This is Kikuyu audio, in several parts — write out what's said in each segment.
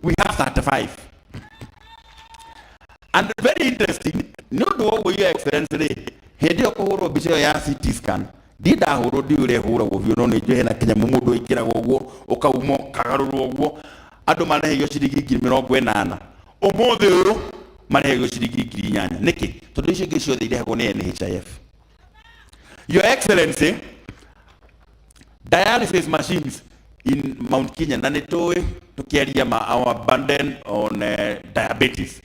We have 35. And very interesting, nĩ ũndũ wa ũguo, Your Excellency rĩ, hĩndĩ ĩyo kũhũrwo mbica ĩyo ya CT scan, ndiĩ ndahũrwo, ndiũĩ ũrĩa ĩhũragwo biũ, no nĩ njũĩ hena kĩnyamũ mũndũ ĩkĩragwo ũguo, ũkauma ũkagarũrwo ũguo. Andũ marĩhagio ciringi 80,000. Ũmũthĩ ũyũ marĩhagio ciringi 8,000. Nĩkĩ? Tondũ icio ingĩ ciothe irĩhagwo nĩ NHIF. Your Excellency, dialysis machines in Mount Kenya, na nĩ tũĩ tũkĩaria ma our burden on diabetes.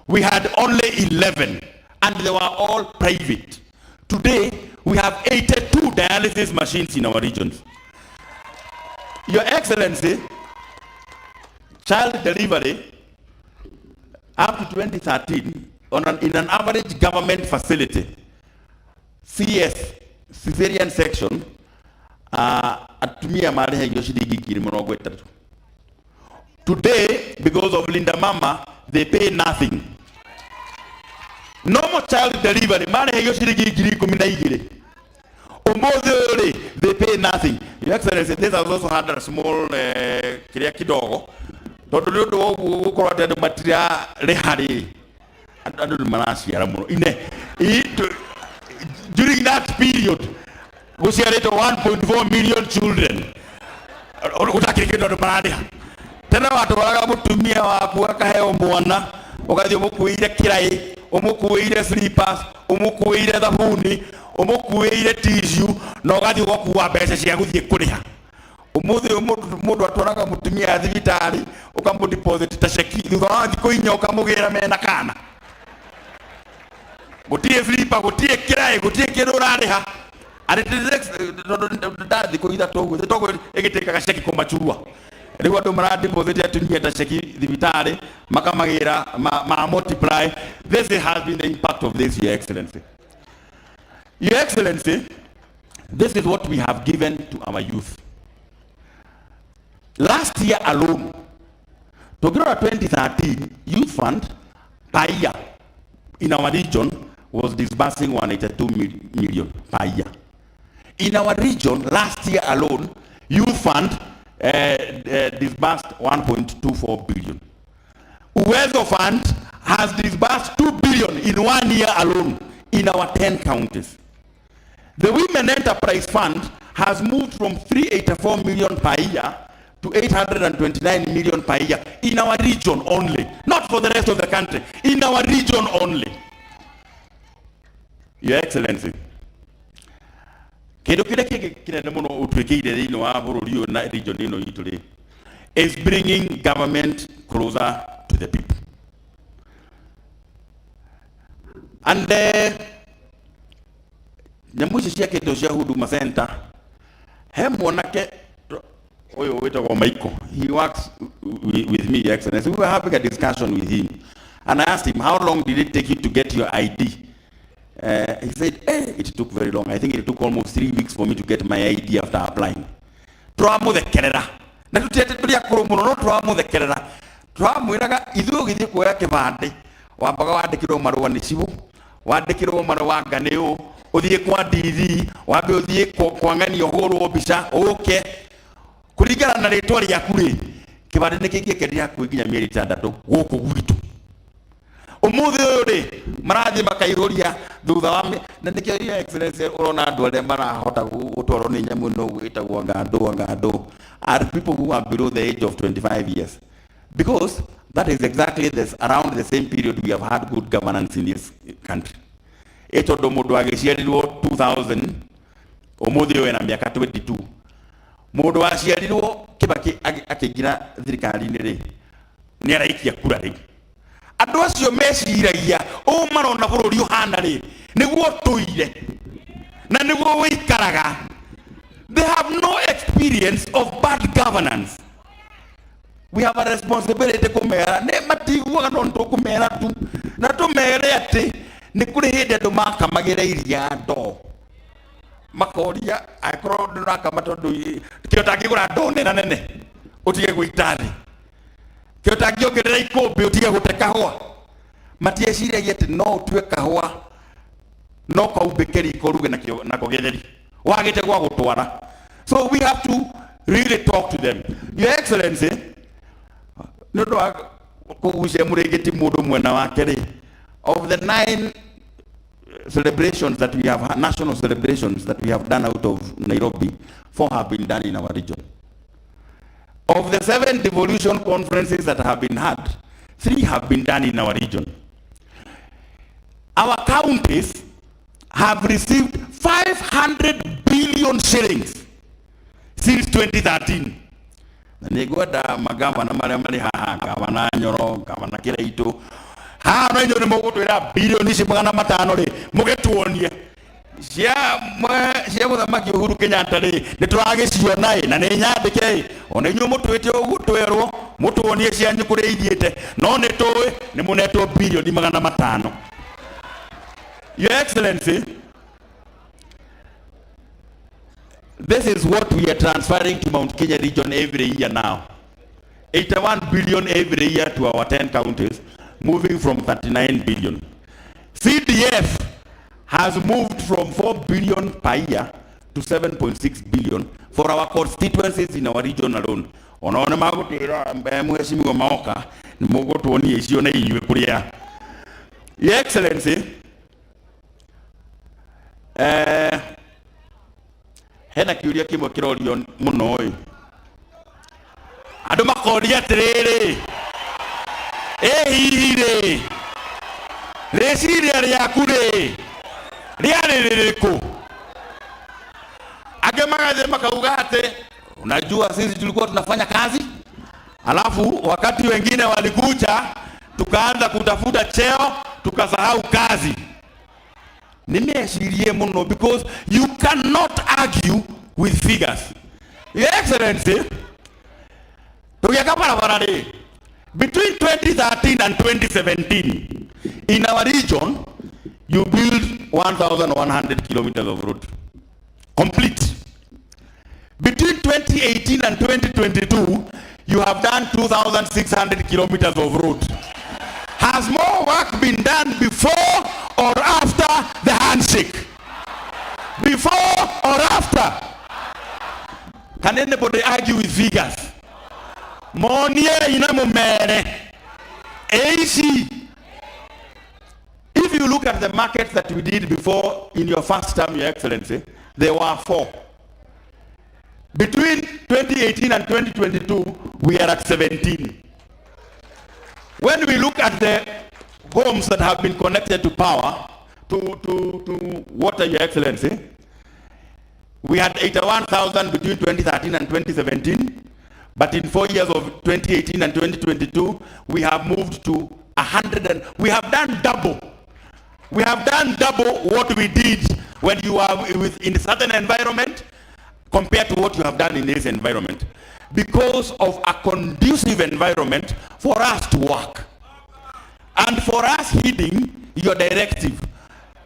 We had only 11 and they were all private. Today, we have 82 dialysis machines in our regions. Your Excellency, child delivery up to 2013 in an average government facility, CS, cesarean section, atumia marĩhagio ciringi 30,000. Today, because of Linda Mama, they pay nothing. Normal child delivery marĩhagio ciringi 12,000. Ũmũthĩ ũyũ rĩ, they pay nothing. Your Excellency, this has also had a small kĩrĩa kidogo, tondũ nĩ ũndũ wa ũguo gũkorwo atĩ andũ matirarĩha rĩ, andũ nĩ maraciara mũno. Ine during that period gũciarĩtwo 1.4 million children, gũtakĩrĩ kĩndũ andũ mararĩha. Tene watwaraga mũtumia waku akaheo mwana, ũgathiĩ ũmũkuĩire kĩraĩ, ũmũkuĩire slippers, ũmũkuĩire thabuni, ũmũkuĩire tissue, na ũgathiĩ ũgakua mbeca cia gũthiĩ kũrĩha. Ũmũthĩ ũyũ mũndũ atwaraga mũtumia thibitarĩ, ũkamũ deposit ta ceki, thutha wa thikũ 4 ũkamũgĩra mena kana. Gũtirĩ slipper, gũtirĩ kĩraĩ, gũtirĩ kĩndũ ũrarĩha. Arĩ tondũ nda thikũ 3 ũguo toguo ĩgĩtĩkaga ceki kũmachurua. Rĩu andũ mara deposit atumia ta ceki thibitarĩ, makamagĩra ma multiply. This has been the impact of this, Your Excellency. Your Excellency, this is what we have given to our youth. Last year alone, tũngĩrora 2013, Youth Fund per year in our region was disbursing 182 million per year. In our region, last year alone, Youth Fund disbursed 1.24 billion. Uwezo Fund has disbursed 2 billion in one year alone in our 10 counties. The Women Enterprise Fund has moved from 384 million per year to 829 million per year in our region only, not for the rest of the country, in our region only. Your Excellency, kĩndũ kĩrĩa kĩngĩ kĩnene mũno ũtwĩkĩire thĩinĩ wa bũrũri ũyũ na region ĩno itũ rĩ, is bringing government closer to the people. And nyamũ ici cia kĩndũ cia Huduma Center, he mwanake ũyũ wĩtagwo Michael. He works with me, Your Excellency. We were having a discussion with him and I asked him, "How long did it take you to get your ID?" He said, "It took very long. I think it took almost 3 weeks for me to get my ID after applying." Tũramũthekerera na tũtiete tũrĩ akũrũ mũno, no tũramũthekerera, tũramwĩraga ithuĩ ũgĩthiĩ kuoya kĩbandĩ wambaga wandĩkĩrwo marũa nĩ cibũ, wandĩkĩrwo marũa nga nĩ ũ, ũthiĩ kwa DD, wambe ũthiĩ kwa ng'ania ũhũrwo mbica, ũke kũringana na rĩtwa rĩaku rĩ, kĩbandĩ nĩ kĩngĩekerire hakuhĩ nginya mĩeri 6 gũkũ gwitũ. Ũmũthĩ ũyũ rĩ, marathiĩ makaihũria thutha wa na nĩkĩo, Your Excellency, ũrona andũ arĩa marahota gũtwarwo nĩ nyamũ ĩno ĩtagwo ngandũ ngandũ are people who are below the age of 25 years, because that is exactly this, around the same period we have had good governance in this country. Ĩ tondũ mũndũ agĩciarirwo 2000, ũmũthĩ ũyũ ena mĩaka 22. Mũndũ waciarirwo Kibaki akĩingĩra thirikari-inĩ rĩ, nĩ araikia kura. Rĩu andũ acio meciragia ũũ marona bũrũri ũhana rĩ, nĩguo tũire na nĩguo wĩikaraga. They have no experience of bad governance. We have a responsibility kũmera nĩ matiguaga, no nĩtũkũmera tu na tũmere atĩ nĩ kũrĩ hĩndĩ andũ makamagĩra iria ndoo, makoria angĩkorwo ndũrakama tondũ kĩo tangĩgũra ndoo nene nene ũtige gũita thĩ, kĩo tangĩongerera ikũmbĩ ũtige gũte kahũa. Matieciragia atĩ no ũtue kahũa no kaumbĩke riko ũruge nakĩo nako gĩtheri wagĩte gwa gũtwara. So we have to really talk to them. Your Excellency, Nĩ ũndũ wa kũgucia mũrĩngĩti mũndũ mwena wake rĩ, of the nine celebrations that we have, national celebrations that we have done out of Nairobi, four have been done in our region. Of the seven devolution conferences that have been had, three have been done in our region. Our counties have received 500 billion shillings since 2013. Na nĩ ngwenda magavana marĩa marĩ haha, gavana Nyoro, gavana Kĩraitũ, haha no inyuĩ nĩ mũgũtwĩra bilioni ici 500 rĩ, mũgĩtuonie cia cia mũthamaki Uhuru Kenyatta rĩ, nĩ tũragĩciona ĩ, na nĩ nyandĩke ĩ, ona inyuĩ mũtwĩte ũguo twerwo mũtuonie cianyu kũrĩa ithiĩte, no nĩ tũĩ nĩ mũnetwo bilioni 500. Your Excellency, this is what we are transferring to Mount Kenya region every year now. 81 billion every year to our 10 counties, moving from 39 billion. CDF has moved from 4 billion per year to 7.6 billion for our constituencies in our region alone. Ona nĩ magũtwĩra mheshimiwa Maoka nĩ mũgũtuonia icio na inyuĩ kũrĩa. Your Excellency, hena kĩũria kĩmwe kĩrorio mũno ĩ, andũ makoria atĩrĩrĩ, ĩ hihi rĩ, rĩciria rĩaku rĩ rĩarĩ rĩrĩkũ? Angĩ magathiĩ makauga atĩ unajua sisi tulikuwa tunafanya kazi, alafu wakati wengine walikuja tukaanza kutafuta cheo tukasahau kazi. Nimecirie muno because you cannot argue with figures. Your Excellency, tũgĩaka barabara rĩ, between 2013 and 2017 in our region you build 1100 kilometers of road complete. Between 2018 and 2022 you have done 2600 kilometers of road. Has more work been done before or after the handshake? Before or after? Can anybody argue with figures? Monie ina mumere. AC. If you look at the markets that we did before in your first term, Your Excellency, there were 4. Between 2018 and 2022, we are at 17. When we look at the homes that have been connected to power, to water, Your Excellency, we had 81,000 between 2013 and 2017, but in 4 years of 2018 and 2022, we have moved to 100, and we have done double. We have done double what we did when you are in a certain environment compared to what you have done in this environment, because of a conducive environment for us to work and for us heeding your directive.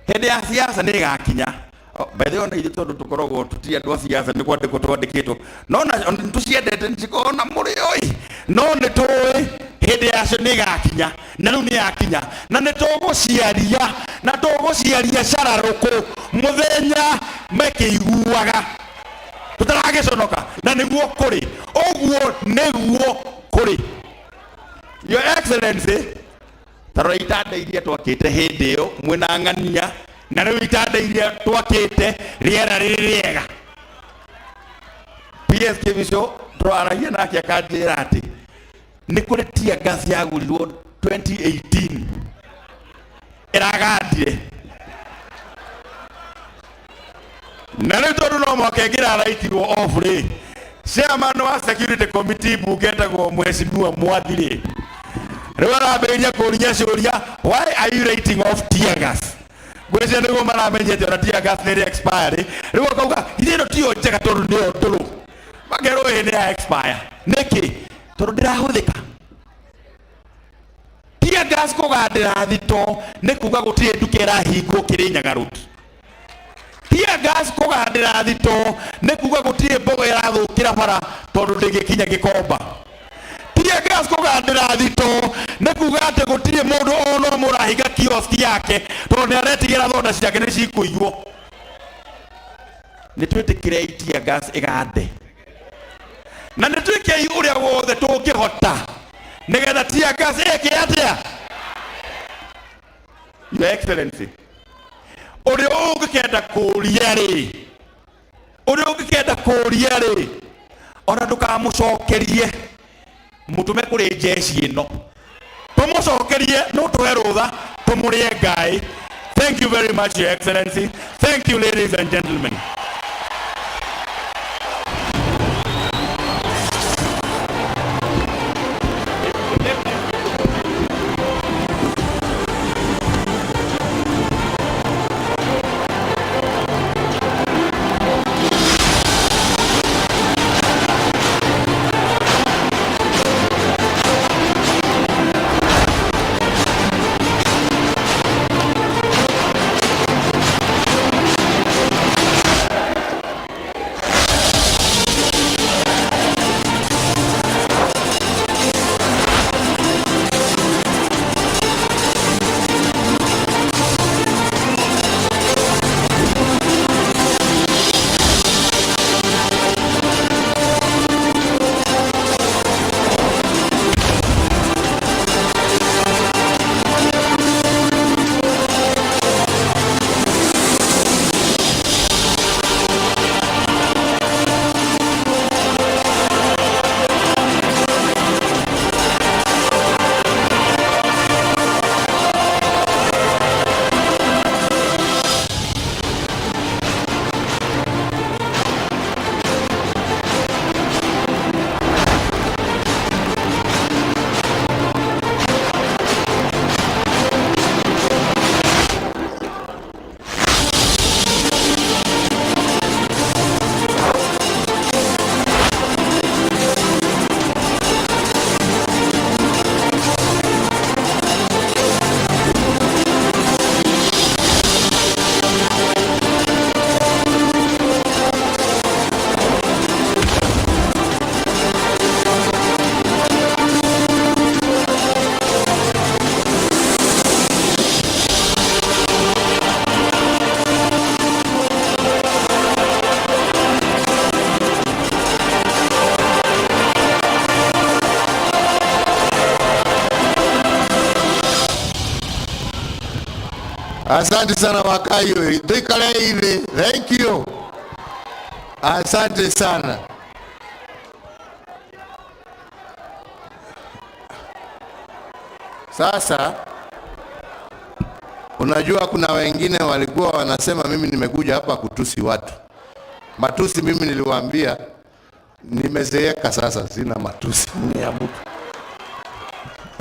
Hĩndĩ ya siasa nĩ ĩgakinya. By the way, ona ithuĩ tondũ tũkoragwo tũtirĩ andũ a siasa, nĩ kwandĩkwo twandĩkĩtwo, no na tũciendete nĩ cikoragwo na mũrĩo ĩ, no nĩ tũĩ hĩndĩ yacio nĩ ĩgakinya, na rĩu nĩ yakinya, na nĩ tũgũciaria, na tũgũciaria cararũkũ mũthenya mekĩiguaga tũtaragĩconoka, na nĩguo kũrĩ ũguo, nĩguo kũrĩ. Your Excellency, tarora itanda iria twakĩte hĩndĩ ĩyo mwĩna ng'ania, na rĩu itanda iria twakĩte rĩera rĩrĩ rĩega. PS Kibico twaragia nake akanjĩra atĩ nĩ kũrĩ tear gas yagũrirwo 2018 ĩragandire, na rĩu tondũ no mwaka ĩngĩraraitirwo off rĩ, chairman wa security committee mbunge etagwo mheshimiwa Mwathi rĩ, rĩu arambĩrĩria kũria ciũria, why are you writing off tear gas? Ngwĩciria nĩguo maramenyete ona tear gas nĩ ĩrĩ expire. Rĩu akauga ithe ĩno tiyo njega tondũ nĩyo ndũrũ, makerwo ĩ nĩ ya expire nĩkĩ? Tondũ ndĩrahũthĩka. Tear gas kũgandĩra thito nĩ kuga gũtirĩ nduka ĩrahingwo Kĩrĩnyaga Road. Tear gas kũgandĩra thito nĩ kuga gũtirĩ mbogo ĩrathũkĩra bara tondũ ndĩngĩkinya Gĩkomba. Tear gas kũgandĩra thito nĩ kuga atĩ gũtirĩ mũndũ ona ũmwe ũrahinga kiosk yake tondũ nĩ aretigĩra thonda ciake nĩ cikũiywo. Nĩ twĩtĩkĩrei tear gas ĩgande, na nĩ twĩkei ũrĩa wothe tũngĩhota Nĩgetha tear gas ĩke atĩa? Your Excellency, ũrĩa ũngĩkenda kũũria rĩ, ũrĩa ũngĩkenda kũũria rĩ, ona ndũkamũcokerie, mũtũme kũrĩ jeshi ĩno, tũmũcokerie, no tũhe rũtha tũmũrĩe ngai. Thank you very much, Your Excellency. Thank you, ladies and gentlemen. Asante sana Wakayo, tuikale hivi. Thank you. Asante sana. Sasa unajua kuna wengine walikuwa wanasema mimi nimekuja hapa kutusi watu. Matusi mimi niliwaambia nimezeeka sasa, sina matusi ni ya mtu.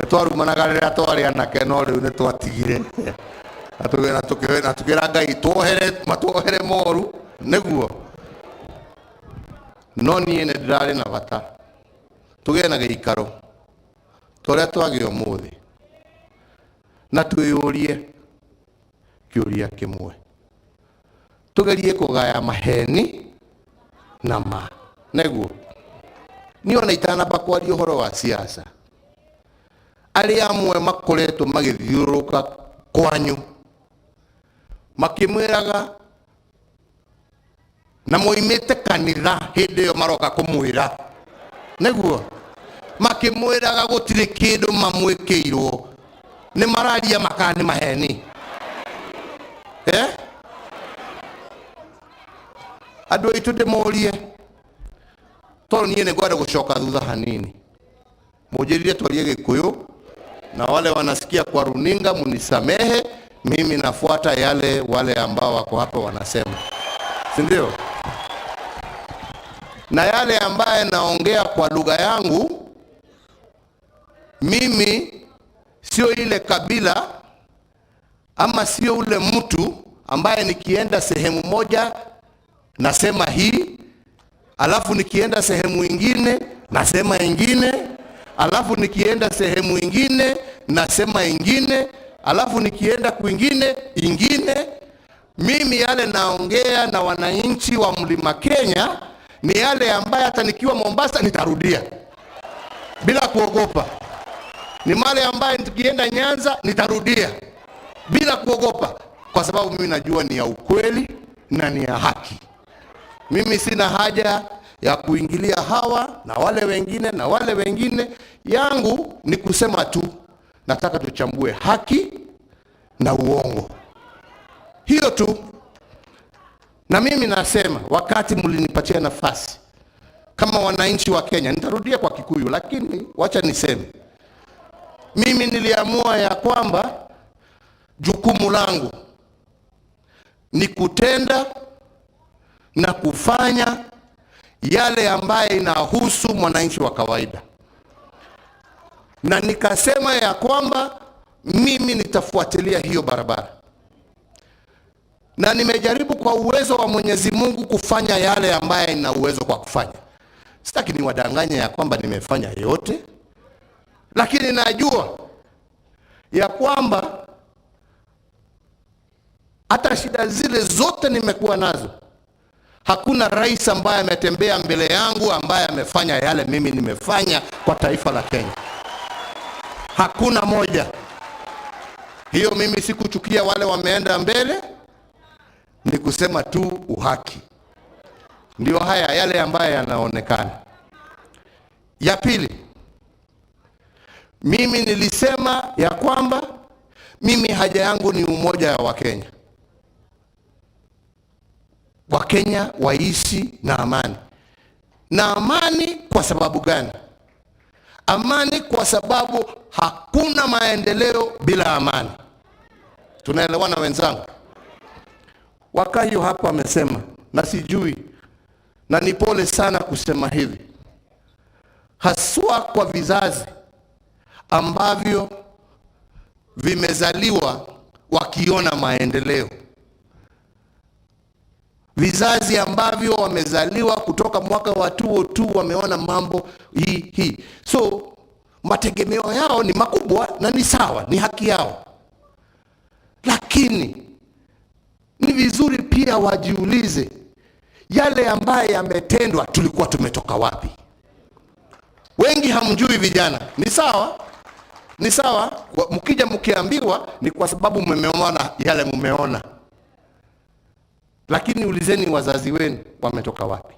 Twarumanaga rĩrĩa twarĩ anake no rĩu nĩ twatigire. Na tukĩra Ngai tuohere, matuohere moru nĩguo. No niĩ nĩ ndĩrarĩ na bata tũgĩe na gĩikaro tũrĩa twagĩa ũmũthĩ na twĩyũrie kĩũria kĩmwe, tũgerie kũgaya maheni na ma nĩguo. Niĩ ona itanamba kwaria ũhoro wa siasa, arĩa amwe makoretwo magĩthiũrũrũka kwanyu makĩmwĩraga na moimĩte kanitha hĩndĩ ĩyo maroka kũmwĩra nĩguo, makĩmwĩraga gũtirĩ kĩndũ mamwĩkĩirwo, nĩ mararia maka nĩ maheni. Andũ aitũ ndĩmorie, tondũ niĩ nĩ ngwenda gũcoka thutha hanini, mũnjĩrire twarie Gĩkũyũ, na wale wanasikia kwa runinga munisamehe, mimi nafuata yale wale ambao wako hapa wanasema, si ndio? Na yale ambaye naongea kwa lugha yangu, mimi sio ile kabila ama sio ule mtu ambaye nikienda sehemu moja nasema hii, alafu nikienda sehemu ingine nasema ingine, alafu nikienda sehemu ingine nasema ingine, alafu nikienda kwingine ingine. Mimi yale naongea na wananchi wa Mlima Kenya ni yale ambaye hata nikiwa Mombasa nitarudia bila kuogopa. Ni male ambaye nikienda Nyanza nitarudia bila kuogopa, kwa sababu mimi najua ni ya ukweli na ni ya haki. Mimi sina haja ya kuingilia hawa na wale wengine na wale wengine. Yangu ni kusema tu, nataka tuchambue haki na uongo, hiyo tu. Na mimi nasema wakati mlinipatia nafasi kama wananchi wa Kenya, nitarudia kwa Kikuyu, lakini wacha niseme, mimi niliamua ya kwamba jukumu langu ni kutenda na kufanya yale ambaye inahusu mwananchi wa kawaida, na nikasema ya kwamba mimi nitafuatilia hiyo barabara, na nimejaribu kwa uwezo wa Mwenyezi Mungu kufanya yale ambaye nina uwezo kwa kufanya. Sitaki niwadanganye ya kwamba nimefanya yote, lakini najua ya kwamba hata shida zile zote nimekuwa nazo, hakuna rais ambaye ametembea mbele yangu ambaye amefanya yale mimi nimefanya kwa taifa la Kenya. Hakuna moja. Hiyo mimi sikuchukia wale wameenda mbele, ni kusema tu uhaki. Ndio haya yale ambayo yanaonekana. Ya pili, mimi nilisema ya kwamba mimi haja yangu ni umoja wa Wakenya. Wakenya waishi na amani. Na amani kwa sababu gani? Amani kwa sababu hakuna maendeleo bila amani. Tunaelewana wenzangu? Wakayo hapa amesema, na sijui, na ni pole sana kusema hivi, haswa kwa vizazi ambavyo vimezaliwa wakiona maendeleo, vizazi ambavyo wamezaliwa kutoka mwaka wa 2002 wameona mambo hii hii, so mategemeo yao ni makubwa na ni sawa, ni haki yao, lakini ni vizuri pia wajiulize yale ambayo yametendwa, tulikuwa tumetoka wapi? Wengi hamjui vijana, ni sawa, ni sawa. Mkija mkiambiwa ni kwa sababu mmeona yale mmeona, lakini ulizeni wazazi wenu wametoka wapi.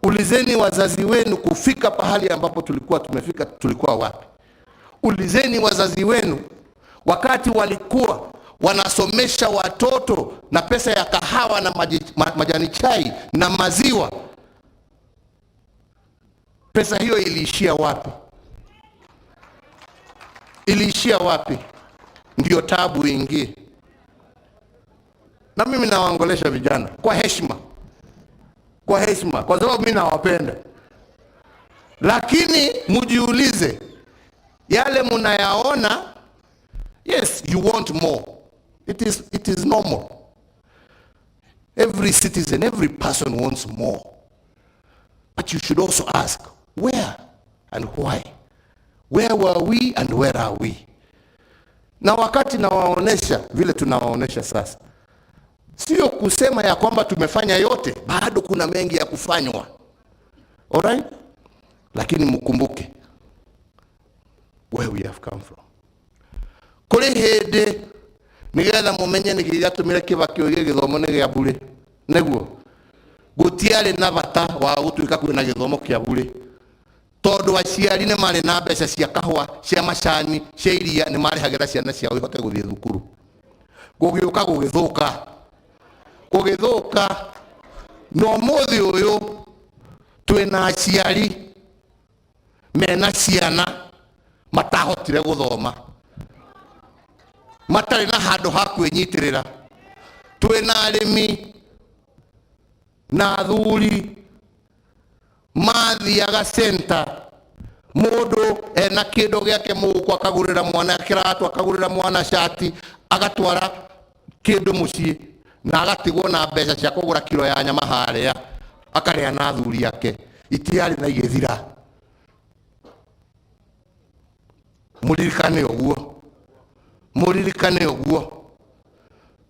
Ulizeni wazazi wenu kufika pahali ambapo tulikuwa tumefika, tulikuwa wapi? Ulizeni wazazi wenu wakati walikuwa wanasomesha watoto na pesa ya kahawa na majani chai na maziwa, pesa hiyo iliishia wapi? Iliishia wapi? Ndiyo tabu ingie. Na mimi nawaongolesha vijana kwa heshima, kwa heshima, kwa sababu mimi nawapenda, lakini mujiulize yale munayaona. Yes, you want more. It is normal. Every citizen, every person wants more. But you should also ask, where and why? Where were we and where are we? Na wakati nawaonesha vile tunawaonesha sasa, sio kusema ya kwamba tumefanya yote, bado kuna mengi ya kufanywa. Alright? Lakini mkumbuke where we have come from. Kuri hindi nigetha mumenye niki gĩatũmire Kibaki oige gĩthomo nĩ gĩa bure, nĩguo gũtiarĩ na bata wa gũtuĩka kwĩna gĩthomo kĩa bure, tondũ aciari nĩ marĩ na mbeca cia kahũa, cia macani, cia iria, nĩ marĩhagĩra ciana ciao ihote gũthiĩ thukuru. Gũgĩũka gũgĩthũka, gũgĩthũka, na ũmũthĩ ũyũ twĩna aciari mena ciana matahotire gũthoma, matarĩ na handũ ha kwĩnyitĩrĩra. Twĩna arĩmi na athuri mathiaga center, mũndũ ena kĩndũ gĩake mũhuko, akagũrĩra mwana kĩratũ, akagũrĩra mwana shati, agatwara kĩndũ mũciĩ na agatigwo na mbeca cia kũgũra kiro ya nyama harĩa, akarĩa na athuri ake. Itiarĩ na igĩthira. Mũririkane ũguo, mũririkane ũguo,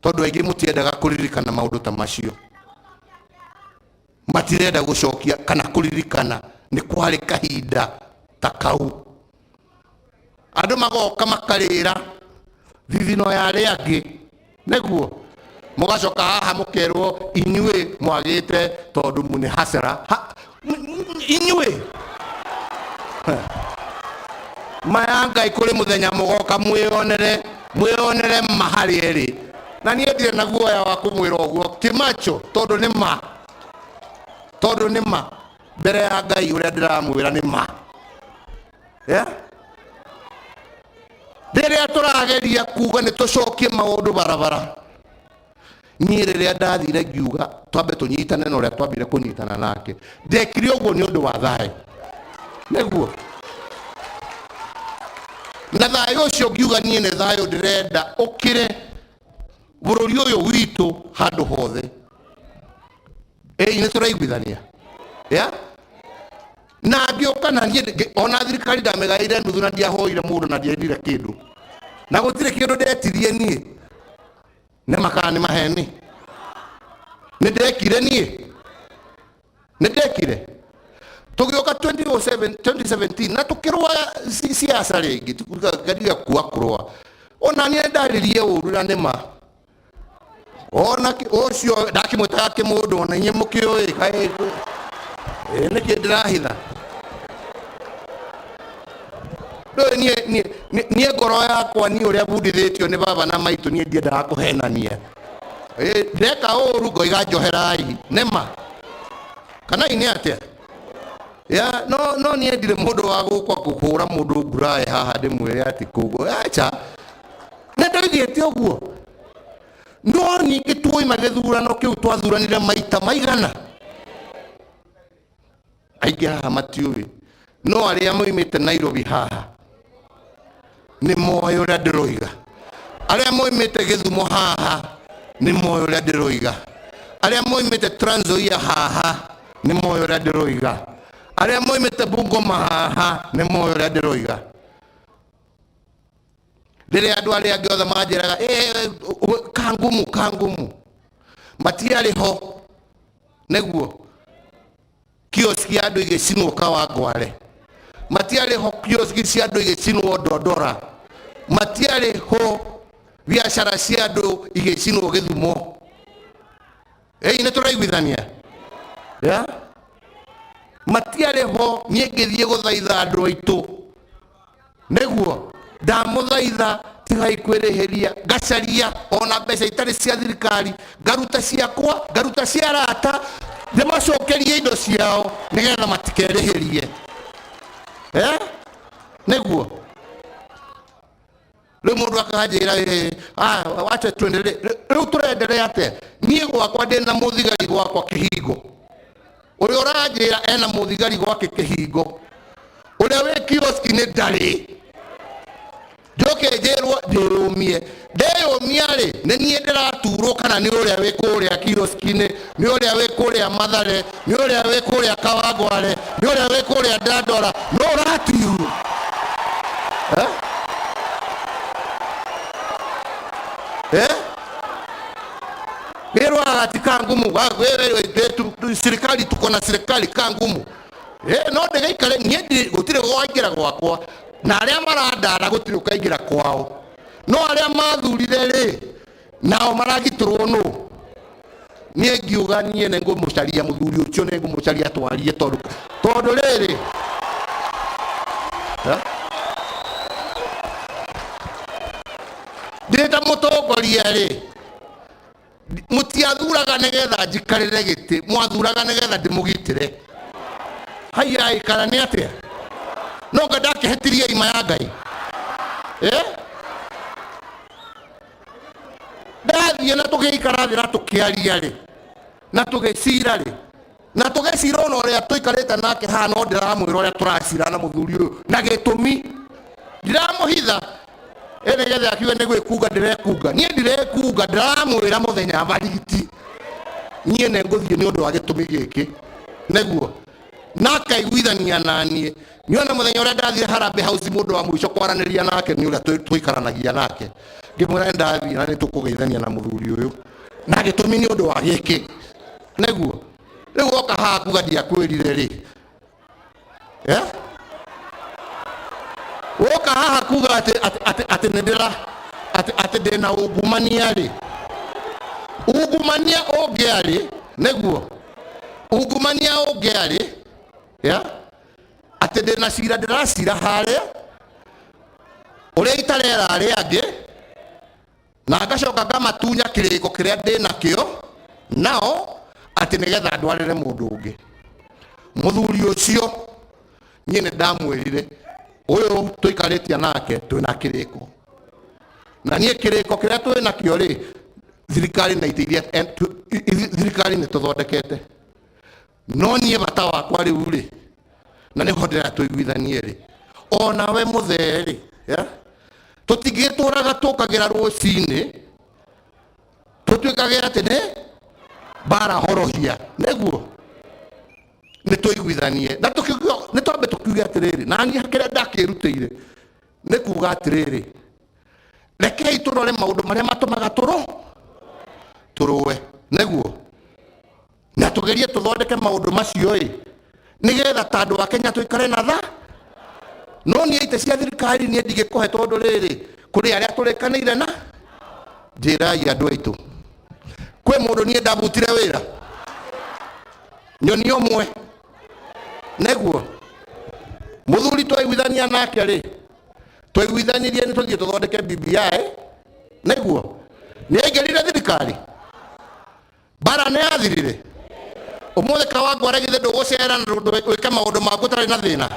tondũ aingĩ mũtiendaga kũririkana maũndũ ta macio, matirenda gũcokia kana kũririkana nĩ kwarĩ kahinda ta kau. Andũ magoka makarĩra thithino ya arĩa angĩ, nĩguo Mũgacoka haha mũkerwo inyuĩ mwagĩte tondũ nĩ hasara. Inyuĩ maya Ngai kũrĩ mũthenya mũgoka mwĩonere mwĩonere ma harĩ erĩ. Na niĩ ndirĩ na guoya wa kũmwĩra ũguo kĩmacho, tondũ nĩ ma, tondũ nĩ ma mbere ya Ngai ũrĩa ndĩramwĩra nĩ ma. Yeah? Rĩrĩa tũrageria kuga nĩ tũcokie maũndũ barabara, niĩ rĩrĩa ndathire ngiuga twambe tũnyitane na ũrĩa twambire kũnyitana nake, ndekire ũguo nĩ ũndũ wa thayũ. Nĩguo na thayũ ũcio ngiuga niĩ nĩ thayũ ndĩrenda ũkĩre bũrũri ũyũ witũ handũ hothe. Ĩĩ, nĩ tũraiguithania ya na ngĩũka na niĩ ona thirikari ndamĩgaĩire nuthu na ndiahoire mũndũ na ndiendire kĩndũ na gũtirĩ kĩndũ ndetirie niĩ. Nĩ makaa nĩ maheni nĩ ndekire niĩ, nĩ ndekire. Tũgĩũka 2007 2017 na tũkĩrũa siasa rĩngĩ, tukageria kuwa kũrũa. Ona niĩ ndaririe ũru na nĩ ma ona ũcio ndakĩmwĩtaga kĩmũndũ, ona inyuĩ mũkĩũĩ kaĩ ĩ nĩkĩ ndĩrahitha. Ndũĩ niĩ ngoro yakwa niĩ ũrĩa bundithĩtio nĩ baba na maitũ, niĩ ndiendaga kũhenania. Ndeka ũru ngoiga njoherai nĩma kana inĩ atĩa ya no no niĩ ndirĩ mũndũ wa gũkwa kũhũra mũndũ ngurae haha ndĩmwĩre atĩ kũguo acha nĩ ndoigĩte ũguo. No ningĩ tuoima gĩthurano kĩu twathuranire maita maigana, aingĩ haha matiũĩ, no arĩa moimĩte Nairobi haha nĩ moĩ ũrĩa ndĩroiga, arĩa moimĩte Gĩthumo haha nĩ moĩ ũrĩa ndĩroiga, arĩa moimĩte Trans Nzoia haha nĩ moĩ ũrĩa ndĩroiga, arĩa moimĩte Bungoma haha nĩ moĩ ũrĩa ndĩroiga. Rĩrĩa andũ arĩa angĩ othe manjĩraga kangumu kangumu, matiarĩ ho nĩguo kioski ya andũ igĩcinwo Kawangware, matiarĩ ho kioski cia andũ igĩcinwo Ndondora, matiarĩ ho biacara cia andũ igĩcinwo Gĩthumo. Ĩĩ, nĩ tũraiguithania ya matiarĩ ho. Niĩ ngĩthiĩ gũthaitha andũ aitũ nĩguo ndamũthaitha tigai kwĩrĩhĩria, ngacaria ona mbeca itarĩ cia thirikari, ngaruta ciakwa, ngaruta cia arata, ndĩmacokerie indo ciao nĩgetha matikerĩhĩrie. Nĩguo rĩu mũndũ akanjĩra, wacha tuendelee. Rĩu tũrenderea atĩa? Niĩ gwakwa ndĩna mũthigari gwakwa kĩhingo, ũrĩa ũranjĩra ena mũthigari gwake kĩhingo, ũrĩa wĩ kioski-inĩ ndarĩ. Njoke njĩrwo ndĩyũmie, ndeyũmia rĩ, nĩ niĩ ndĩraturwo kana nĩ ũrĩa wĩ kũrĩa kioski-inĩ, nĩ ũrĩa wĩ kũrĩa Mathare, nĩ ũrĩa wĩ kũrĩa Kawangware, nĩ ũrĩa wĩ kũrĩa Dandora, no ũratirwo? Eh? Eh? Rĩrwa ati kangumu serikali, tuko na serikali kangumu. No ndĩgaikare niĩ gũtirĩ gwaingĩra gwakwa, na arĩa marandara gũtirĩ ũkaingĩra kwao, no arĩa mathurire rĩ, nao maragitĩrwo nũ? Niĩ ngiuga niĩ nĩ ngũmũcaria mũthuri ũcio, nĩ ngũmũcaria twarie, tondũ rĩrĩ ndĩ ta mũtongoria rĩ, mũtiathuraga nĩgetha njikarĩre gĩtĩ, mwathuraga nĩgetha ndĩmũgitĩre. Haiya ikara nĩ atĩa? No nga ndakĩhĩtirie ima ya Ngai. Ndathiĩ na tũgĩikara thĩ na tũkĩaria rĩ, na tũgĩcira rĩ, na tũgĩcira ona ũrĩa tũikarĩte nake haha, no ndĩramwĩra ũrĩa tũracira na mũthuri ũyũ na gĩtũmi ndiramũhitha ĩ nĩgetha akiuge nĩ gwĩkunga ndĩrekunga. Niĩ ndirekunga, ndĩramwĩra mũthenya barigiti niĩ nĩ ngũthiĩ nĩ ũndũ wa gĩtũmi gĩkĩ nĩguo na akaiguithania na niĩ. Niĩ ona mũthenya ũrĩa ndathire Harambee House, mũndũ wa mũico kwaranĩria nake nĩ ũrĩa tũikaranagia nake, ngĩmwĩra nĩ ndathiĩ na nĩ tũkũgeithania na mũthuri ũyũ na gĩtũmi nĩ ũndũ wa gĩkĩ nĩguo. Rĩu woka haha kuga ndiakwĩrire rĩ, Woka haha kuga atĩ nĩ ndĩra atĩ ndĩna ungumania rĩ, Ungumania ũngĩarĩ nĩguo, ungumania ũngĩarĩ ya atĩ ndĩna cira ndĩracira harĩa ũrĩa itarera arĩa angĩ, na ngacoka ngamatunya kĩrĩko kĩrĩa ndĩ nakĩo nao atĩ nĩgetha ndwarĩre mũndũ ũngĩ. Mũthuri ũcio niĩ nĩ ndamwĩrire ũyũ tũikarĩtie nake twĩna kĩrĩko, na niĩ kĩrĩko kĩrĩa twĩ nakĩo rĩ, thirikari na iteithia thirikari nĩ tũthondekete, no niĩ bata wakwa rĩu rĩ, na nĩho ndĩrenda tũiguithanie rĩ, onawe mũthee rĩ, ya tũtingĩtũraga tũkagĩra rũcinĩ tũtuĩkage atĩ nĩ mbara horohia, nĩguo nĩ tũiguithanie na tũkiuga nĩ twambe tũkiuge atĩrĩrĩ, na niĩ kĩrĩa ndakĩrutĩire nĩ kuga atĩrĩrĩ, rekei tũrore maũndũ marĩa matũmaga tũrũe, nĩguo na tũgerie tũthondeke maũndũ macio ĩ, nĩgetha ta andũ a Kenya tũikare na tha. No niĩ itĩ cia thirikari niĩ ndingĩkũhe, tondũ rĩrĩ kũrĩ arĩa tũrĩkanĩire na njĩrai andũ aitũ kwĩ mũndũ niĩ ndabutire wĩra nyoni ũmwe, nĩguo mũthuri twaiguithania nake rĩ, twaiguithanirie nĩ tũthiĩ tũthondeke BBI, nĩguo nĩ aingĩrire thirikari, mbara nĩ yathirire. Ũmũthĩ Kawangware githĩ ndũgũcera na wĩke maũndũ maku ũtarĩ na thĩna?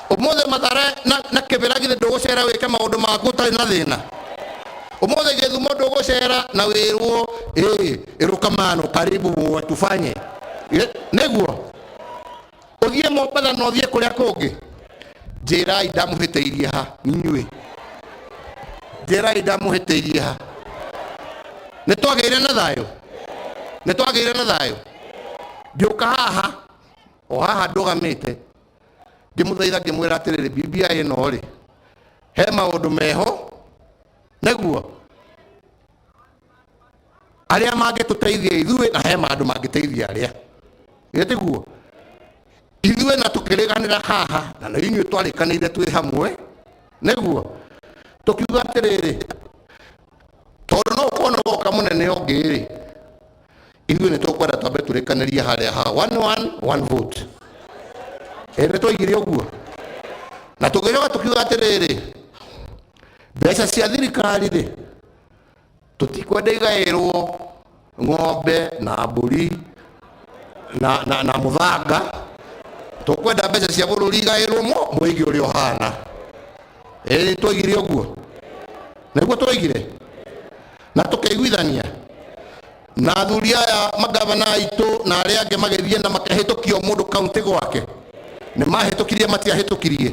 Ũmũthĩ Mathare na Kĩbĩra githĩ ndũgũcera wĩke maũndũ maku ũtarĩ na thĩna? Ũmũthĩ Gĩthumo ndũgũcera na wĩrwo ĩ ĩrũkamano karibu tufanye, nĩguo ũthiĩ Mombatha na ũthiĩ kũrĩa kũngĩ? Njĩrai ndamũhĩtĩirie ha inyuĩ, njĩrai ndamũhĩtĩirie ha. Nĩ twagĩire na thayũ, nĩ twagĩire na thayũ. Ngĩũka haha o haha ndũgamĩte ngĩmũthaitha ngĩmwĩra atĩrĩrĩ, BBI ĩno rĩ, he maũndũ meho, nĩguo arĩa mangĩtũteithia ithuĩ na he maũndũ mangĩteithia arĩa gĩtiguo ithuĩ, na tũkĩrĩganĩra haha na nĩ inyuĩ twarĩkanĩire twĩ hamwe, nĩguo tũkiuga atĩrĩrĩ, tondũ no ũkorwo nĩ woka mũnene ũngĩ rĩ, ithuĩ nĩ tũkwenda twambe tũrĩkanĩrie harĩa ha one one one vote. Ĩ nĩ twaigire ũguo na tũgĩcoka tũkiuga atĩrĩrĩ, mbeca cia thirikari rĩ, tũtikwenda igaĩrwo ng'ombe na mbũri na mũthanga, tũkwenda mbeca cia bũrũri igaĩrwo mũingĩ ũrĩa ũhana. Ĩ nĩ twaigire ũguo, nĩguo twaigire na tũkĩiguithania na athuri aya magavana aitũ na arĩa angĩ magĩthiĩ na makĩhĩtũkia o mũndũ kaunti gwake. Nĩ mahĩtũkirie, matiahĩtũkirie,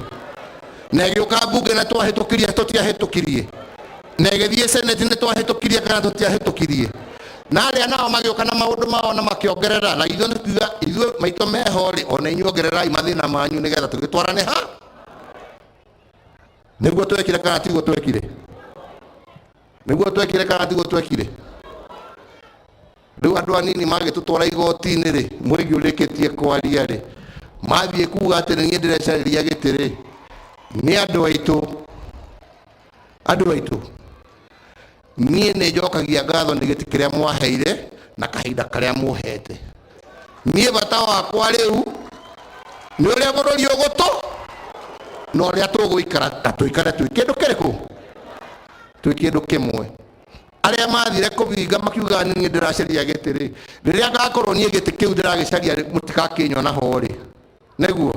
na ĩgĩũka mbunge na twahĩtũkirie, tũtiahĩtũkirie, na ĩgĩthiĩ senate nĩ twahĩtũkirie kana tũtiahĩtũkirie, na arĩa nao magĩũka na maũndũ mao na makĩongerera, na ithuĩ nĩtuga ithuĩ maitũ meho rĩ, ona inyuĩ ongererai mathĩna manyu nĩgetha tũgĩtwarane ha. Nĩguo twekire kana tiguo twekire? Nĩguo twekire kana tiguo twekire? Rĩu andũ anini magĩtũtwara igoti-inĩ rĩ, mũingĩ ũrĩkĩtie kwaria rĩ, mathiĩ kuga atĩ nĩ niĩ ndĩrecarĩria gĩtĩ rĩ, nĩ andũ aitũ, andũ aitũ, niĩ nĩ njokagia ngatho nĩ gĩtĩ kĩrĩa mwaheire na kahinda karĩa mũhete. Niĩ bata wakwa rĩu nĩ ũrĩa bũrũri ũgũtũ na ũrĩa tũgũikara na tũikare twĩ kĩndũ kĩrĩkũ, twĩ kĩndũ kĩmwe. Arĩa mathire kũbinga makiuga niĩ ndĩracaria gĩtĩ rĩ, rĩrĩa ngakorwo niĩ gĩtĩ kĩu ndĩragĩcaria rĩ, mũtigakĩnyona ho rĩ, nĩguo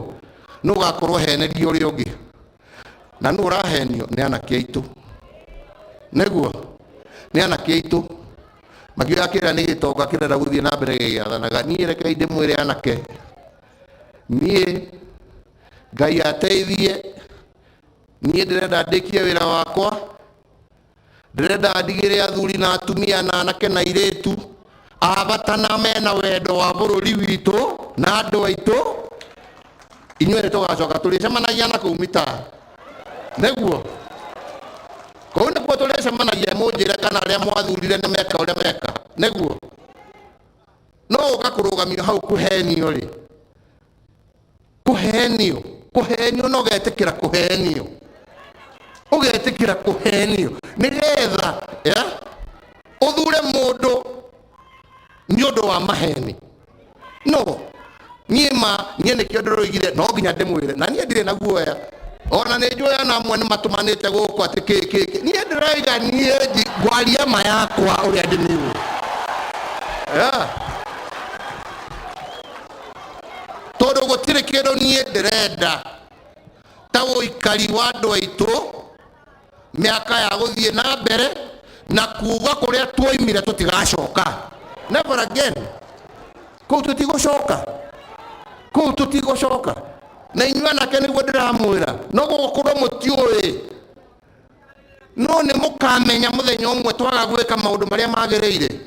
nũ ũgakorwo henerio ũrĩa ũngĩ, na nũ ũrahenio? Nĩ anake aitũ, nĩguo nĩ anake aitũ makiuga kĩrĩa nĩ gĩtonga kĩrenda gũthiĩ na mbere gĩgĩathanaga. Niĩ rekei ndĩmwĩre anake, niĩ Ngai ateithie, niĩ ndĩrenda ndĩkie wĩra wakwa, ndĩrenda ndigĩre athuri na atumia na anake na airĩtu a bata na mena wendo wa bũrũri witũ na andũ aitũ. Inyuĩ nĩ tũgacoka tũrĩcemanagia na kũu mitaa, nĩguo kũu nĩkuo tũrĩcemanagia, mũnjĩre kana arĩa mwathurire nĩ meka ũrĩa meka, nĩguo no ũka kũrũgamio hau kũhenio rĩ, kũhenio kũhenio na ũgetĩkĩra kũhenio, ũgetĩkĩra kũhenio nĩgetha ya. Uthure mundu ni undu wa maheni. No, niĩ ma niĩ nĩkĩo ndĩroigire no nginya ndĩmwĩre, na niĩ ndirĩ na guoya. Ona nĩ njũĩ ona amwe nĩ matũmanĩte gũkũ atĩ kĩ kĩ kĩ. Niĩ ndĩroiga niĩ ngwaria ma yakwa ũrĩa ndĩmĩũĩ. Yeah. Tondũ gũtirĩ kĩndũ niĩ ndĩrenda ta ũikari wa andũ aitũ mĩaka ya gũthiĩ na mbere na kuga kũrĩa tuoimire tũtigacoka. Never again. Kũu tũtigũcoka, kũu tũtigũcoka. Na inyuĩ anake nĩguo ndĩramwĩra, no gũgũkorwo mũtiũĩ, no nĩ mũkamenya mũthenya ũmwe twaga gwĩka maũndũ marĩa magĩrĩire.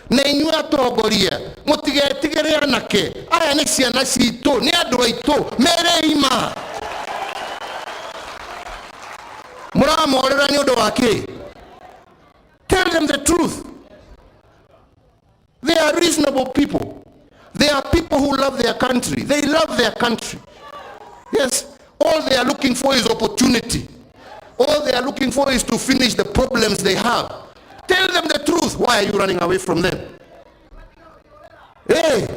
Na inyuĩ atongoria mũtigetigĩre anake aya, nĩ ciana citũ, nĩ andũ aitũ, merei ma. Mũramorĩra nĩ ũndũ wa kĩ? Tell them the truth. They are reasonable people. They are people who love their country. They love their country. Yes, all they are looking for is opportunity. All they are looking for is to finish the problems they have. Tell them the truth. Why are you running away from them? Hey.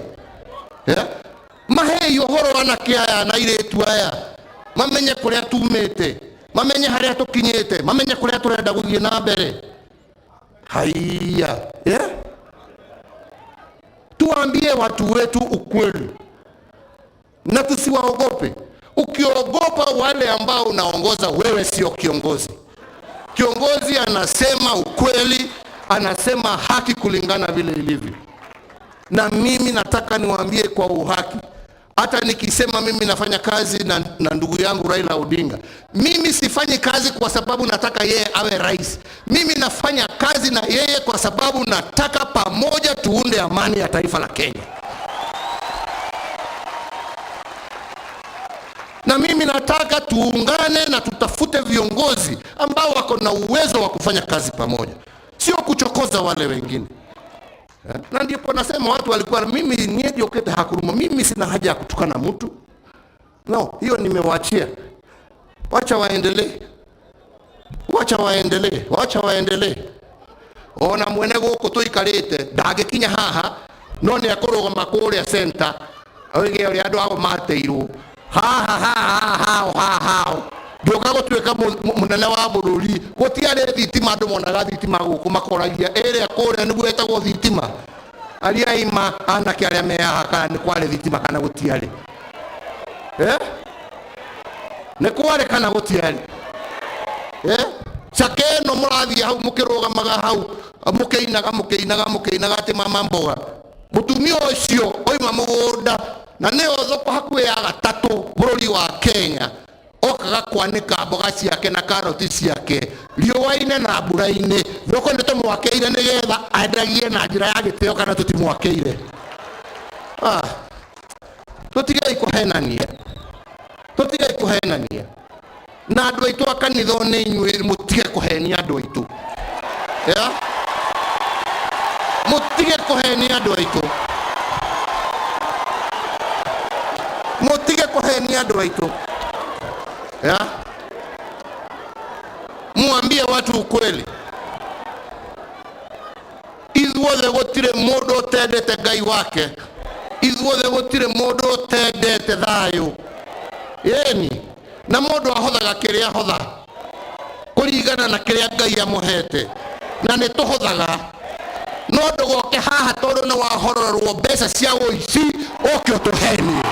Yeah? Mahei ũhoro anake aya na airĩtu aya, mamenye kũrĩa tumĩte, mamenye harĩa tũkinyĩte, mamenye kũrĩa tũrenda gũthiĩ na mbere. Haiya. Yeah? Tuambie watu wetu ukweli na tusiwaogope. Ukiogopa wale ambao unaongoza, wewe sio kiongozi. Kiongozi anasema ukweli, anasema haki kulingana vile ilivyo. Na mimi nataka niwaambie kwa uhaki, hata nikisema mimi nafanya kazi na ndugu yangu Raila Odinga, mimi sifanyi kazi kwa sababu nataka yeye awe rais. Mimi nafanya kazi na yeye kwa sababu nataka pamoja tuunde amani ya taifa la Kenya. Na mimi nataka tuungane na tutafute viongozi ambao wako na uwezo wa kufanya kazi pamoja, sio kuchokoza wale wengine. Na ndipo nasema watu walikuwa, mimi niye hakuruma, mimi sina haja ya kutukana mtu. No, hiyo nimewaachia. Wacha waendelee, wacha waendelee, wacha waendelee. Ona mwene gũkũ tũikarĩte ndangĩkinya haha, no nĩ ekũrũgama kũrĩa center oige ũrĩa andũ ao mateirwo haha haha hao haha hao. Ndũka gũtuĩka mũnene wa bũrũri, gũtiarĩ thitima, andũ monaga thitima gũkũ makoragia ĩrĩa kũrĩa nĩguo ĩtagwo thitima. Aria aima anake arĩa me haha kana nĩ kwarĩ thitima kana gũtiarĩ? Nĩ kwarĩ kana gũtiarĩ? Cake ĩno mũrathiĩ hau mũkĩrũgamaga hau mũkĩinaga mũkĩinaga mũkĩinaga atĩ mama mboga, mũtumia ũcio oima mũgũnda na nĩyo thoko hakuhĩ ya gatatũ bũrũri wa Kenya, okaga kwanĩka mboga ciake na karoti ciake riũa-inĩ na mbura-inĩ. Thoko nĩ tũmwakĩire nĩgetha endagie na njĩra ya gĩtĩo kana tũtimwakĩire? Tũtigei kũhenania, tũtigei kũhenania. Na andũ aitũ a kanitha nĩ inyuĩ mũtige kũhenia andũ aitũ. Yeah? Mũtige kũhenia andũ aitũ, mũtige kũhenia andũ aitũ. Yeah? Muambie watu ukweli. Ithuothe gũtirĩ mũndũ ũtendete Ngai wake, ithuothe gũtirĩ mũndũ ũtendete thayũ. Yeni, na mũndũ ahothaga kĩrĩa ahotha kũringana na kĩrĩa Ngai amũhete, na nĩ tũhothaga. No ndũgoke haha tondũ nĩ wahororerwo mbeca cia ũici ũke ũtũhenie.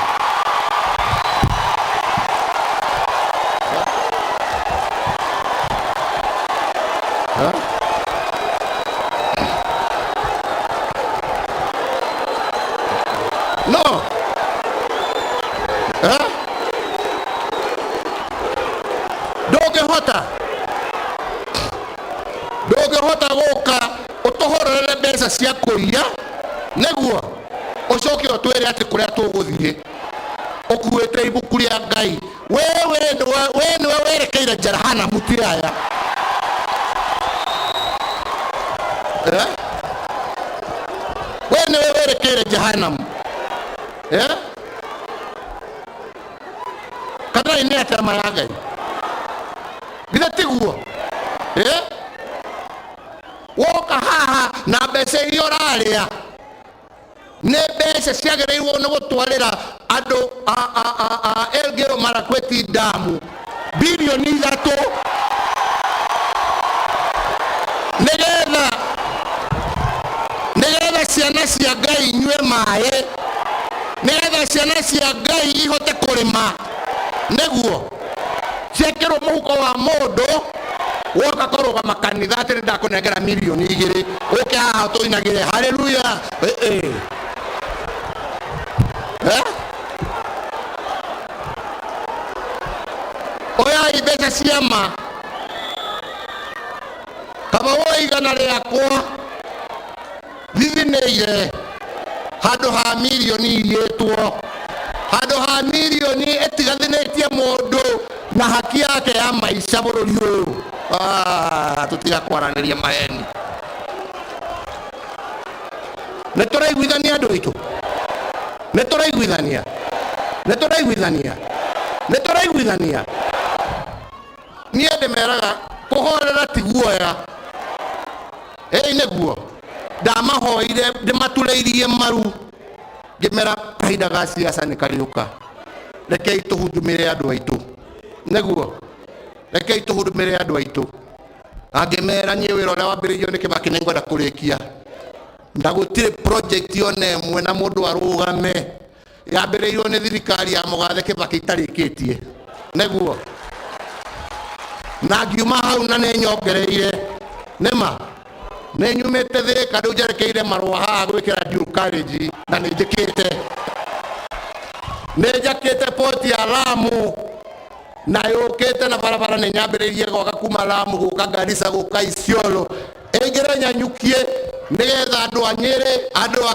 No. Ndũngĩhota, ndũngĩhota gũka ũtũhorerere mbeca cia kũiya nĩguo ũcoke ũtwĩre atĩ kũrĩa tũgũthiĩ ũkuĩte ibuku rĩa Ngai. We nĩwe werekeire Jehanamu ti aya. We nĩwe werekeire Jehanamu. Kana nĩ atĩa ma ya Ngai? Githĩ tiguo? Woka haha Haha na mbeca iria ũrarĩa nĩ mbeca ciagĩrĩirwo nĩ gũtwarĩra andũ a Elgeyo Marakwet damu bilioni 3, nĩgetha ciana cia Ngai inyue maĩ, nĩgetha ciana cia Ngai ihote kũrĩma, nĩguo ciekĩrwo mũhuko wa mũndũ woka kũrũgama kanitha atĩ nĩ ndakũnengera 2 mirioni ũke haha tũinagĩre haleluya. Eh, eh. Eh? Oyai mbeca cia ma kaba woe 100 rĩakwa thithinĩire handũ ha mirioni iyĩtwo, handũ ha mirioni ĩtigathinĩtie mũndũ na haki yake ya maica bũrũri ũyũ. Ah, tũtiga kwaranĩria maheni. Nĩ tũraiguithania, andũ aitũ? Nĩ tũraiguithania? Nĩ tũraiguithania? Nĩ tũraiguithania? Niĩ ndĩmeraga kũhorera ti guoya. Ĩĩ, nĩguo ndamahoire, ndĩmaturĩirie maru, ngĩmera kahinda ga siasa nĩ karĩũka, rekei tũhudumĩre andũ aitũ, nĩguo rekei tũhudumĩre andũ aitũ. Angĩmera niĩ wĩra ũrĩa wambĩrĩirio nĩ Kĩbakĩ nĩ ngwenda kũrĩkia, na gũtirĩ project ona ĩmwe na mũndũ arũgame yambĩrĩirio nĩ thirikari ya mũgathe Kĩbakĩ itarĩkĩtie, nĩguo na ngiuma hau na nĩ nyongereire nĩma nĩ nyumĩte Thĩka, rĩu njerekeire marũa haha gwĩkĩra dual carriage, na nĩ njĩkĩte, nĩ njakĩte port ya Lamu na yũkĩte na barabara nĩ nyambĩrĩirie gwaka kuma Lamu gũka Garissa gũka Isiolo ĩingĩre Nyanyukie, nĩgetha andũ a Nyĩrĩ, andũ a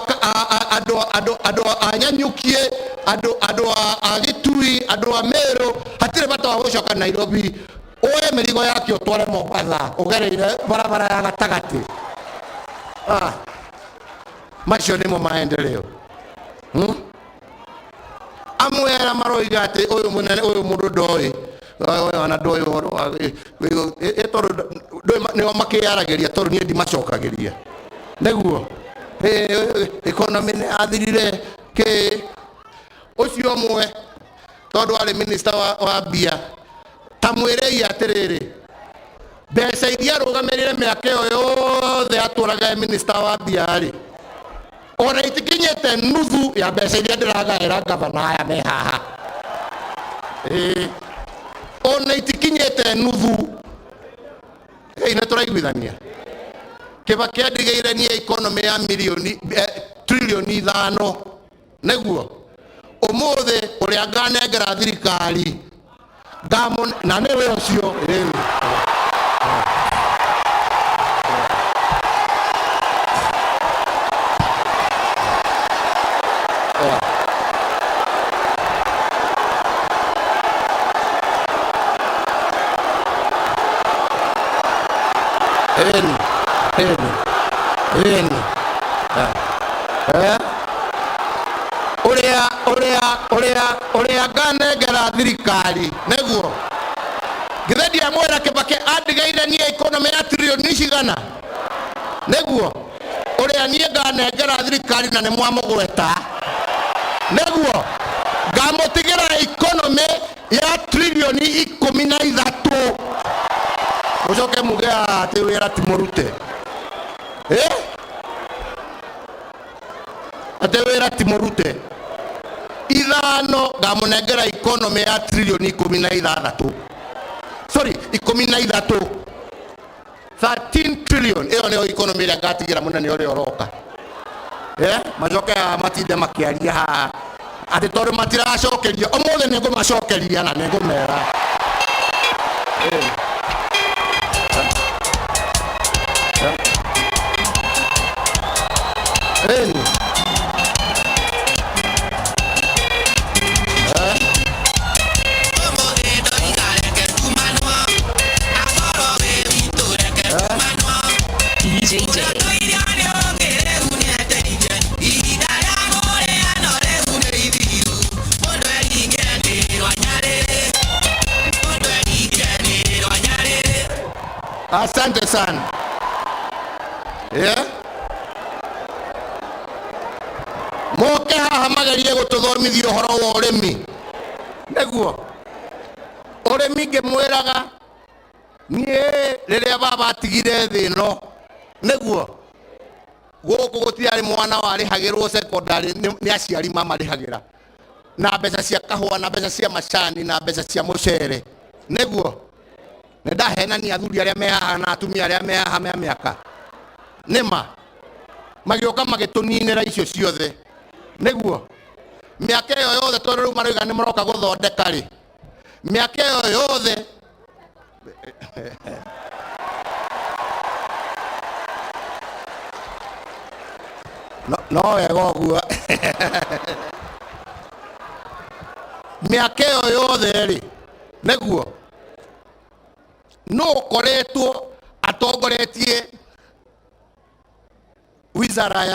andũ andũ andũ a Nyanyukie, andũ a Gĩtui, andũ a Meru, hatirĩ bata wa gũcoka Nairobi, oe mĩrigo yake ũtware Mombatha ũgereire barabara ya gatagatĩ. Ah, macio nĩmo maendeleo, Amwe arĩa maroiga atĩ ũyũ mũnene ũyũ mũndũ ndoĩ ũyũ ona ndoĩ ũhoro wa tondũ nĩo makĩyaragĩria, tondũ niĩ ndimacokagĩria, nĩguo economy nĩ yathirire kĩ ũcio ũmwe, tondũ arĩ minister wa mbia, ta mwĩrei atĩrĩrĩ, mbeca iria arũgamĩrĩre mĩaka ĩyo yothe atũraga e minister wa mbia rĩ, ona itikinyĩte nuthu ya mbeca iria ndĩragaĩra gavana aya me haha. Ĩĩ, ona itikinyĩte nuthu. Ĩĩ, nĩ tũraiguithania? Kĩbakĩ andigĩire niĩ economy ya milioni 5 trilioni, nĩguo ũmũthĩ ũrĩa nganengera thirikari ngamũ na nĩwe ũcio. Ĩĩ. Ĩni, ĩni, ĩni. Eh? Ũrĩa nganengera thirikari, nĩguo githĩ ndiamwĩra Kĩbakĩ andigaire niĩ economy ya trilioni cigana, nĩguo ũrĩa niĩ nganengera thirikari na nĩ mwamũgweta, nĩguo ngamũtigĩra economy ya 13 trilioni, mũcoke muge atĩ wĩra ti mũrute. Eh? Atĩ wĩra ti mũrute. Ithano ngamũnengera economy ya 16 trilioni, sorry, 13, 13 trillion. Ĩyo nĩyo economy ĩrĩa ngatigĩra mũnene ũrĩa ũroka. Eh, macoke haha matinde makĩaria haha atĩ tondũ matiracokeria, ũmũthĩ nĩ ngũmacokeria na nĩ ngũmera. Eh. Eh. Eh. DJ J. Asante sana. Yeah? haha magerie gũtũthomithia ũhoro wa ũrĩmi. Nĩguo ũrĩmi ngĩmwĩraga niĩ rĩrĩa baba atigire thĩ ĩno, nĩguo gũkũ gũtiarĩ mwana warĩhagĩrwo secondary, nĩ aciari mamarĩhagĩra na mbeca cia kahũa na mbeca cia macani na mbeca cia mũcere. Nĩguo nĩ ndahenania athuri arĩa me haha na atumia arĩa me haha me mĩaka nĩma magĩũka magĩtũninĩra icio ciothe. Nĩguo mĩaka ĩyo yothe, tondũ rĩu maroiga nĩ maroka gũthondeka rĩ, mĩaka ĩyo yothe no wega ũguo. Mĩaka ĩyo yothe rĩ, nĩguo no ũkoretwo atongoretie wizara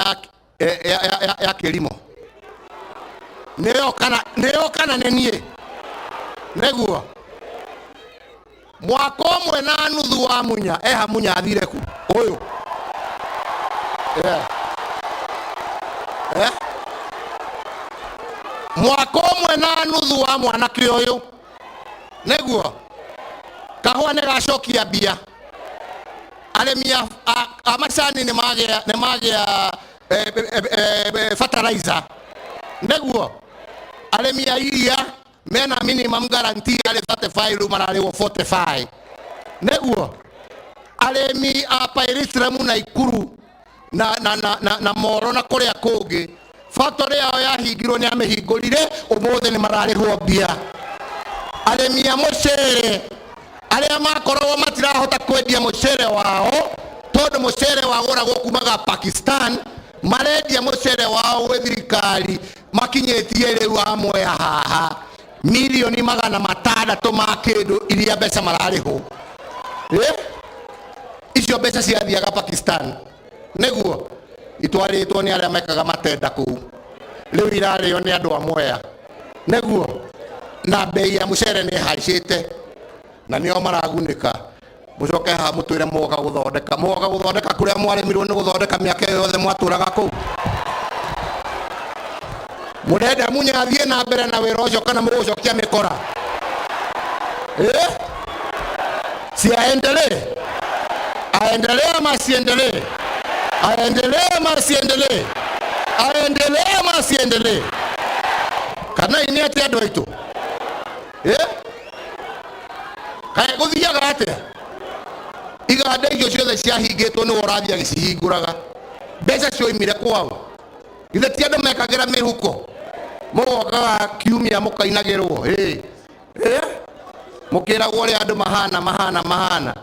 ya kilimo. Nĩyo kana nĩ niĩ? Nĩguo mwaka ũmwe na nuthu wa Munya eha. Munya athire ku ũyũ? Yeah. Eh? Mwaka ũmwe na nuthu wa mwanake ũyũ, nĩguo kahũa nĩ gacokia mbia, arĩmi a macani nĩ magĩa fertilizer, nĩguo arĩmi a iria mena minimum guarantee arĩ 35, rĩu mararĩhwo 45, nĩguo arĩmi a pyrethrum na Ikuru na Moro na kũrĩa kũngĩ factory yao yahingirwo nĩ amĩhingũrire, ũmũthĩ nĩ mararĩhwo mbia. Arĩmi a mũcere arĩa makoragwo matirahota kwendia mũcere wao tondũ mũcere wagũragwo kumaga Pakistan, marendia mũcere wao gwĩ thirikari, makinyĩtie rĩu amwe haha 600,000,000 ma kĩndũ iria mbeca mararĩhwo. Eh? Icio mbeca ciathiaga Pakistan, nĩguo itwarĩtwo nĩ arĩa mekaga matenda kũu, rĩu irarĩo nĩ andũ a Mwea, nĩguo na mbei ya mũcere nĩ ĩhaicĩte na nĩo maragunĩka. Mũcoke haha mũtwĩre mũgoka gũthondeka, mũgoka gũthondeka kũrĩa mwaremirwo nĩ gũthondeka mĩaka ĩyo yothe mwatũraga kũu. Mũrenda Munya athiĩ na mbere na wĩra ũcio kana mũgũcokia mĩkora? Eh? Si aendelee, aendelee ama asiendelee? Aendelee ama asiendelee? Aendelee ama asiendelee? Kana ini atĩ andũ aitũ? Eh? Kaĩ gũthiaga atĩa? Iganda icio ciothe ciahingĩtwo nĩwe ũrathiĩ agĩcihingũraga. Mbeca cioimire kwao? Githĩ ti andũ mekagĩra mĩhuko? Mũgokaga kiumia mũkainagĩrwo ĩ ĩ mũkĩragwo ũrĩa andũ mahana mahana mahana.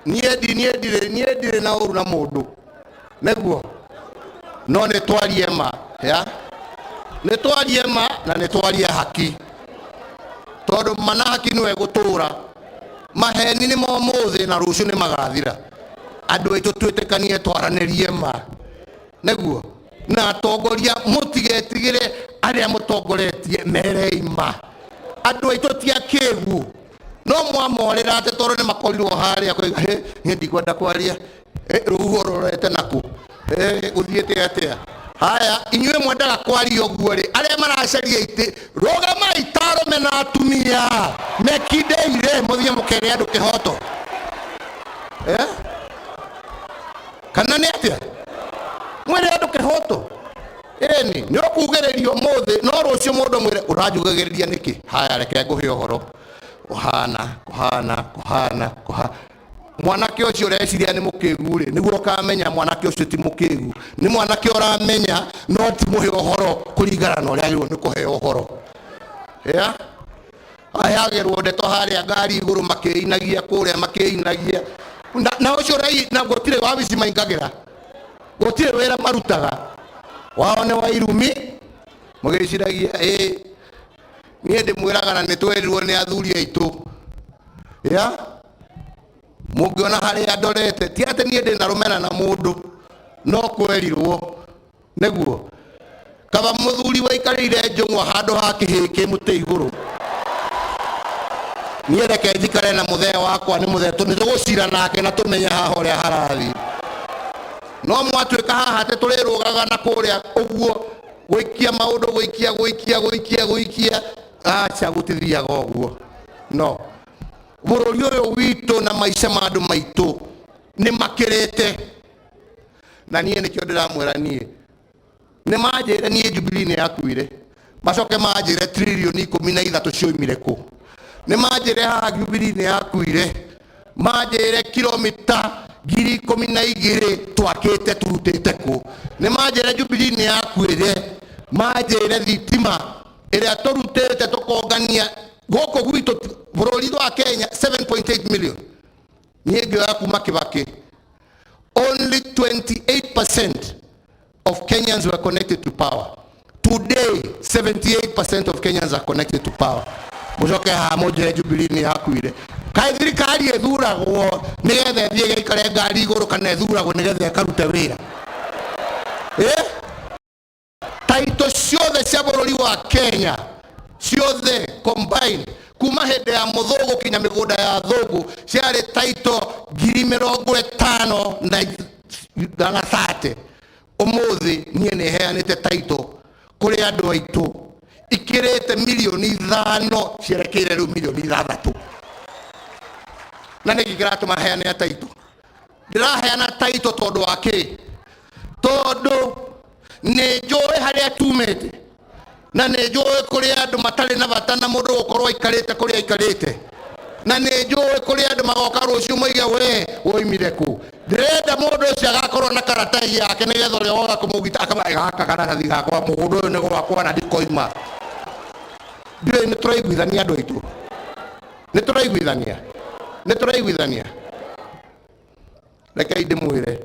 Niĩ ndirĩ na ũru na mũndũ, nĩguo no nĩ twarie ma ya nĩ twarie ma na nĩ twarie haki, tondũ ma na haki nĩwe gũtũra. Maheni nĩ momũthĩ na rũciũ nĩ magathira. Andũ aitũ, twĩtĩkanie twaranĩrie ma, nĩguo na atongoria mũtigetigĩre arĩa mũtongoretie, merei ma. Andũ aitũ ti akĩgu, no mwamorĩra atĩ tondũ nĩ makorirwo harĩa koiga, "Hĩ, niĩ ndikwenda kwaria. Rũhuho rũrorete naku? Gũthiĩte atĩa haya?" Inyuĩ mwendaga kwaria ũguo rĩ, arĩa maracaria itĩ, rũgamai ta arũme na atumia mekindĩire, mũthiĩ mũkere andũ kĩhoto. Eh? Kana nĩ atĩa? Mwĩre andũ kĩhoto. Ĩni nĩ ũkugĩrĩrio ũmũthĩ, no rũciũ mũndũ mwĩre, "Ũranjugagĩrĩria nĩkĩ? Haya, reke ngũhe ũhoro kũhana kũhana kũhana kũhana." Mwanake ũcio ũreciria nĩ mũkĩgu rĩ, nĩguo ũkamenya mwanake ũcio ti mũkĩgu, nĩ mwanake ũramenya no ti mũhe ũhoro kũringana na ũrĩa agĩrĩirwo nĩ kũheo ũhoro. Ya aheagĩrwo ndeto harĩa ngari igũrũ makĩinagia kũrĩa makĩinagia na ũcio ũrai na gũtirĩ wabici maingagĩra, gũtirĩ wĩra marutaga, wao nĩ wa irumi. Mũgĩciragia ĩ niĩ ndĩmwĩraga na nĩ twerirwo nĩ athuri aitũ ya mũngĩona harĩa ndorete, ti atĩ niĩ ndĩ na rũmena na mũndũ, no kwerirwo nĩguo kaba mũthuri waikarĩire njũng'wa handũ ha kĩhĩ kĩ mũtĩ igũrũ. Niĩ reke njikare na mũthee wakwa, nĩ mũthee nĩ tũgũcira nake na tũmenye haha ũrĩa harathiĩ. No mwatuĩka haha atĩ tũrĩrũgaga na kũrĩa ũguo. Gũikia maũndũ, gũikia, gũikia, gũikia, gũikia, aca, gũtithiaga ũguo. No bũrũri ũyũ witũ na maica ma andũ maitũ nĩ makĩrĩte, na niĩ nĩkĩo ndĩramwĩra. Niĩ nĩ manjĩre, niĩ Jubilee nĩ yakuire, macoke manjĩre tririoni 13 cioimire kũ. Nĩ manjĩre haha Jubilee nĩ yakuire, manjĩre kilomita 12,000 twakĩte turutĩte kũ. Nĩ manjĩre Jubilee nĩ yakuire, manjĩre thitima ĩrĩa tũrutĩte tũkongania gũkũ gwitũ bũrũri wa Kenya 7.8 million. Niĩ ngĩoya kuma Kibaki, only 28% of Kenyans were connected to power. Today, 78% of Kenyans are connected to power. Mũcoke haha mũnjĩre Jubilee nĩ yakuire. Kaĩ thirikari ĩthuragwo nĩgetha ĩthiĩ ĩgaikare ngari igũrũ, kana ĩthuragwo nĩgetha ĩkarute wĩra? Eh? Taito ciothe cia bũrũri wa Kenya ciothe combined, kuma hĩndĩ ya mũthũngũ kinya mĩgũnda ya thũngũ, ciarĩ taito 50,000 na 30. Ũmũthĩ niĩ nĩ heanĩte taito kũrĩ andũ aitũ ikĩrĩte 5 milioni, cierekeire rĩu 6 milioni. Na nĩkĩ kĩratũma heane taito? Ndĩraheana taito tondũ wa kĩ? Tondũ nĩ njũĩ harĩa tumĩte, na nĩ njũĩ kũrĩ andũ matarĩ na bata na mũndũ gũkorwo aikarĩte kũrĩa aikarĩte, na nĩ njũĩ kũrĩ andũ magoka rũciũ moige, "We woimire kũ?" Ndĩrenda mũndũ ũcio agakorwo na karatathi yake, nĩgetha ũrĩa woga kũmũgita akama, "Gaka karatathi gakwa, mũgũnda ũyũ nĩ gwakwa na ndikoima." Ndiũĩ nĩ tũraiguithania, andũ aitũ? Nĩ tũraiguithania? Nĩ tũraiguithania? Rekei ndĩmwĩre.